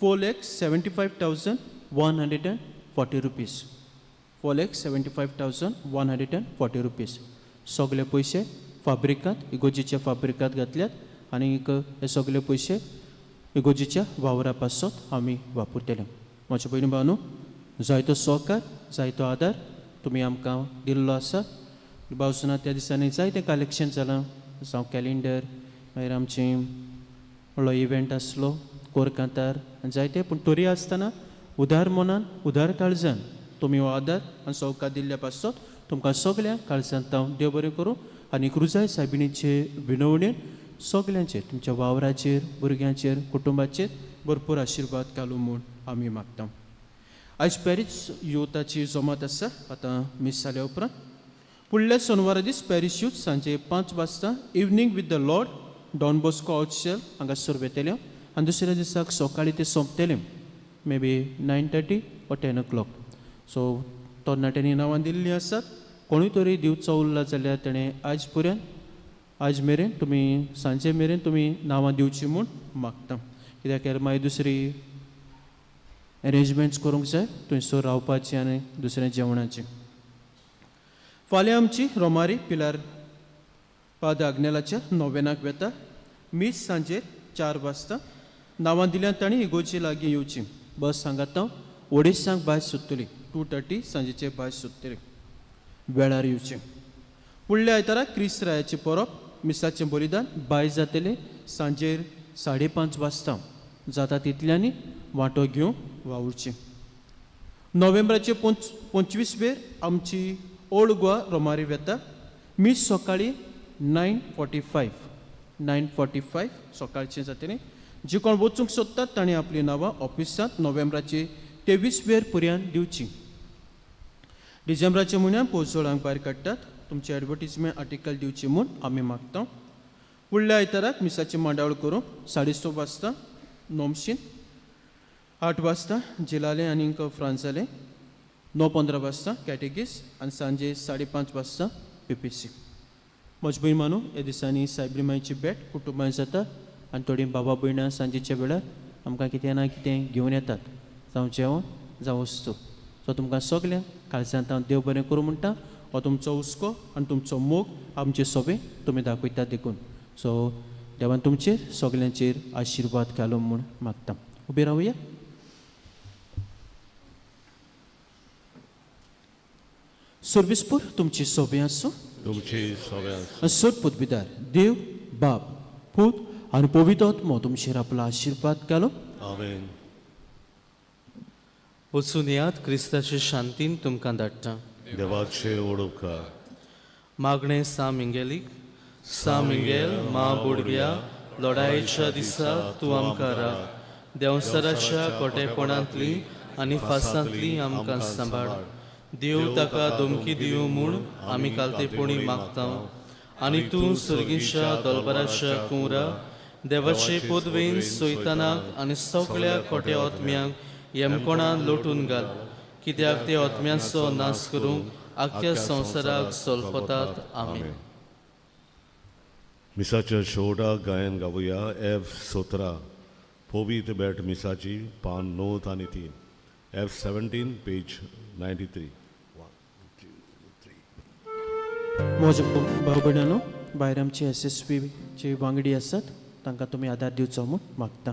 [SPEAKER 2] 4,75,140 rupees. 4,75,140 rupees. सगळे पयशे फाब्रिकांत, इगोजीच्या फाब्रिकांत घातल्यात आनी हे सगळे पयशे इगोजीच्या वावरा पासत आमी वापरतले. म्हज्या भयणी भावनो, जायतो सहकार, जायतो आदार तुमी आमकां दिल्लो आसा. बावसना त्या दिसांनी जायतें कलेक्शन जालां, जावं कॅलेंडर, मागीर आमचें व्हडलो इव्हेंट आसलो कोरकांतार आनी जायते. पूण तरी आसतना उदार मनान, उदार काळजान तुमी हो आदार आनी सहकार दिल्ल्या पासत तुमकां सगळ्यांक काळजांत हांव देव बरें करूं आनी क्रुजाय सायबिणीचे विनवणेन सगल्यांचेर, तुमच्या वावराचेर, भुरग्यांचेर, कुटुंबाचेर भरपूर आशिर्वाद घालूं म्हूण आमी मागता. आयज पॅरीस युथाची जमात आसा आतां मीस जाल्या उपरांत. फुडल्या सोनवारा दीस पॅरीस यूथ सांजे 5 वाजता evening with the Lord Don Bosco आउटशेल हांगासर वेतले आनी दुसऱ्या दिसाक सकाळीं ते सोंपतले, may be 9:30 or 10 o'clock. So तरणाट्यांनी नांवां दिल्लीं आसात. कोणूय तरी दिवचो उरला जाल्यार तेणें आयज पर्यंत, आयज मेरेन तुमी सांजे मेरेन तुमी नांवां दिवचीं म्हूण मागता. कित्याक मागीर दुसरी एरेंजमेंट्स करूंक जाय थंयसर रावपाचें आनी दुसरें जेवणाचें. फाल्यां आमची रोमारी पिलार पाद आग्नेलाच्या नोवेनाक वेता. मीस सांजेर 4 वाजता. नांवां दिल्यान तांणी इगोजी लागीं येवची. बस सांगात हांव ओडिशांक भायर सोदतली, 2:30 सांजेचे भायर सोदतली, वेळार येवचें. फुडल्या आयतारा क्रिस्त रायाचें परब, मिसाचें बलिदान भायर जातलें सांजेर 5:30 वाजता. जाता तितल्यांनी वांटो घेवंक वावुरचें. नोव्हेंबराचे 25 वेर आमची ओल्ड गोवा रोमारी वेता. मीस सकाळीं 9:45, 9:45 सकाळचें जातलें. जी कोण वचूंक सोदतात तांणी आपलीं नांवां ऑफिसांत नोव्हेंबराचे 23 वेर पर्यंत दिवची. डिसेंबराच्या म्हयन्यान पोजोळांक भायर काडटात. तुमचें एडवर्टीजमेंट आर्टिकल दिवचें म्हूण आमी मागता. फुडल्या आयताराक मिसाची मांडावळ करूंक 6:30 वाजता नोमशीन, 8 वाजता जिलाले आनीक फ्रांसाले, 9:15 वाजता कॅटेगीस आनी सांजे 5:30 वाजता पीपीसी. म्हज भयण मानू, ह्या दिसांनी सायबरी मायची भेट कुटुंबां जाता आनी थोडीं बाबा भयणां सांजेच्या वेळार आमकां कितें ना कितें घेवन येतात, जावं जेवण जावं वस्तू. सो तुमकां सगल्यांक काळजांत हांव देव बरें करूं म्हणटा. हो तुमचो हुस्को आनी तुमचो मोग आमचे सोबे तुमी दाखयतात देखून. सो देवान तुमचेर सगल्यांचेर आशिर्वाद घालूं म्हूण मागता. उबी रावया. सर्विसपूर तुमची सोबे आसूं.
[SPEAKER 1] तुमची सोबे आसूं.
[SPEAKER 2] सर पदवीदार देव बाप पूत आनी पवित्र आत्मो तुमचेर आपलो आशिर्वाद घालूं.
[SPEAKER 1] आमेन.
[SPEAKER 6] वचून याद क्रिस्ताचे शांतीन तुमकां धाडटा.
[SPEAKER 1] देवाचे ओडोपकार.
[SPEAKER 6] मागणें सा मिंगेलीक. सा मिंगेल मा बोडग्या लढायेच्या दिसा तूं आमकां राख. देंवसराच्या कोटेपणांतली आनी फासांतली आमकां सांबाळ. देव ताका धमकी दिवं म्हूण आमी कालतेपणी मागता. आनी तूं सर्गीच्या दलबराच्या कुंवरा देवाचे पदवेन सोयतानाक आनी सगळ्या खोट्या आत्म्यांक येमकोणान लोटून घाल, कित्याक ते आत्म्यांचो नाश करूंक आख्ख्या संवसाराक सोलपतात. आमेन.
[SPEAKER 1] मिसाच्या शेवटाक गायन गावया F 17 पवित्र भेट मिसाची, पान 9 आनी 3, F 17 page 93. 1 2 3.
[SPEAKER 2] म्हज्या भाव भयणांनो, भायर आमचे SSPचे वांगडी आसात तांकां तुमी आदार दिवचो म्हूण मागता.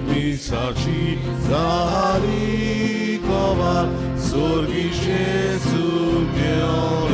[SPEAKER 1] मिसाची जाली कवार, सोर्गी जेजू घेवन